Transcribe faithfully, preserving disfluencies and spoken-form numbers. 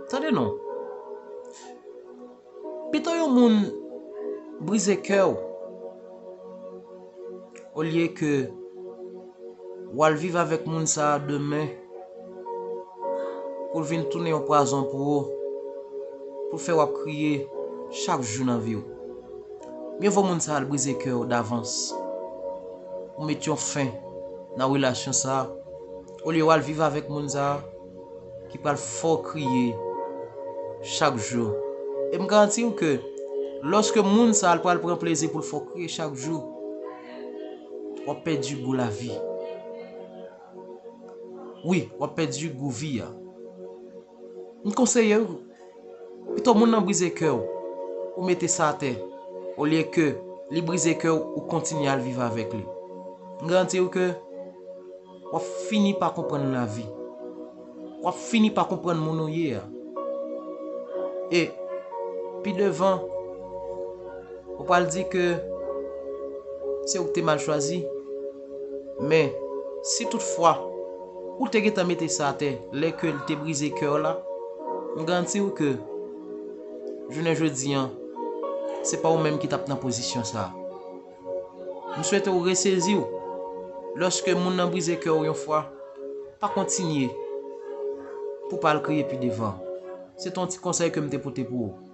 Tande non. Pito yon moun brize kè w, olye ke w al viv avèk moun sa a demen, pou l vin tounen yon pwazon pou ou, pou l fè w ap kriye chak jou nan vi w. Mye vo moun sa a al brize kè w davans. Ou met yon fen nan relasyon sa a, olye w al viv avèk moun sa a ki pral fè w kriye chak jou. E m garanti w ke lòske moun sa a l pral pran plezi pou l fè w kriye chak jou, w ap pèdi gou lavi. Wi, w ap pèdi gou vi a. M konseye w, pito moun nan brize kè w, ou mete sa atè, olye ke li brize kè w, ou kontinye al viv avèk li. M garanti w ke w ap fini pa konprann lavi. W ap fini pa konprann moun ou ye a. E pi devan, ou pral di ke se ou ki te mal chwazi. Men, si toutfwa ou te gentan mete sa atè lè ke l te brize kè w la, m garanti w ke jounen jodi an, se pa ou menm ki t ap nan pozisyon sa a. M swete w resezi w lòske moun nan brize kè w yon fwa. Pa kontinye pou pa al kriye pi devan. Se te yon ti konsèy ke m te pote pou ou.